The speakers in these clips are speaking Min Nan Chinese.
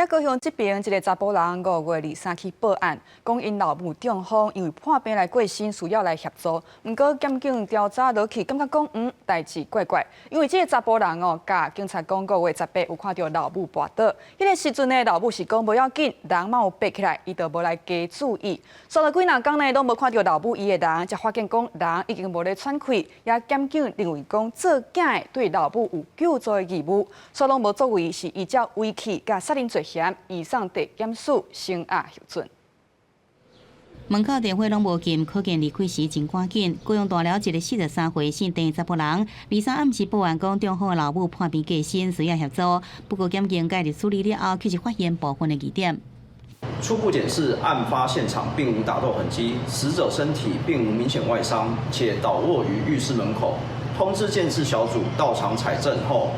高雄這邊一个查埔人5月23去報案，講𪜶老母中風，因為破病來過身，需要來協助。毋過檢警調查落去，感覺講代誌怪怪，因為這个查埔人哦，共警察講5月18有看著老母跋倒，彼个時陣呢，老母是講無要緊，人嘛有爬起來，伊就無來加注意。煞落幾若工呢，攏無看著老母伊的人，才發現講人已經無咧喘氣，也檢警認為講做囝的對老母有救助的義務，煞攏無作為，是依照遺棄佮殺人罪嫌，移送地檢署聲押核准。門口電話攏無撳，可見離開時真趕緊。高雄大寮一个43歲姓鄭查埔人，23暗時報案講中風的老母破病過身，需要協助。不過檢警介入處理了後，卻是發現部分的疑點。初步檢視案發現場並無打鬥痕跡，死者身體並無明顯外傷，且倒臥於浴室門口。通知鑑識小組到場採證後，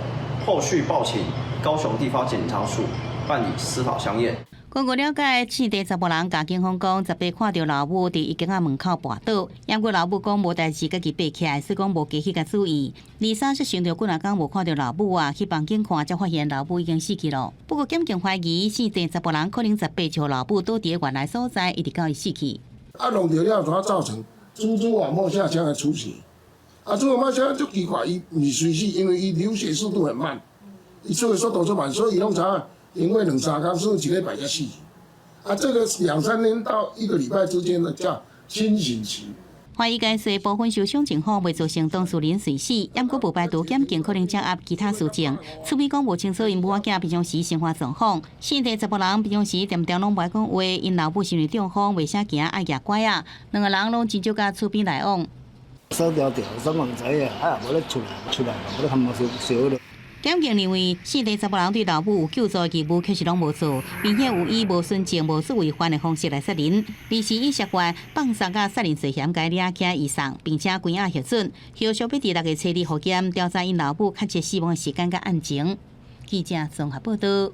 後續報請高雄地方檢察署辦理司法相驗。根據了解，姓鄭查埔人共警方講，十八看著老母佇伊間仔門口跋倒，毋過老母講無代誌，家己爬起來，所以講無加去共注意。23說想著幾若工無看著老母啊，去房間看，才發現老母已經死去咯。不過檢警懷疑，姓鄭查埔人可能十八就予老母倒佇原來所在，一直到伊死去。啊，弄著了，怎造成蛛網膜下腔的出血？啊，蛛網膜下腔足奇怪，伊毋是隨時，因為伊流血速度很慢，伊出血速度足慢，所以伊攏知影。經過兩三工，甚至一禮拜才死。啊，這個兩三天到一個禮拜之間的叫清醒期。懷疑該說部分受傷情況未造成當事人隨死，毋過無排除檢警可能掌握其他事證。厝邊講無清楚𪜶母仔囝平常時生活狀況，姓鄭查埔人平常時恬恬攏無愛講話，𪜶老母是因為中風，袂啥行，愛蜈拐仔，兩个人攏真少佮厝邊來往。鎖牢牢，啥嘛毋知影，啊，無咧出來，出來無咧含毛燒燒咧。檢警認為，姓鄭查埔人對老母有救助義務，卻是攏無做，明顯有意無循證、無作為犯的方式來殺人，而是以涉嫌放殺佮殺人罪嫌共掠起移送，並且關押核准，後續欲佇6月初二予檢調查𪜶老母確切死亡的時間佮案情。記者綜合報道。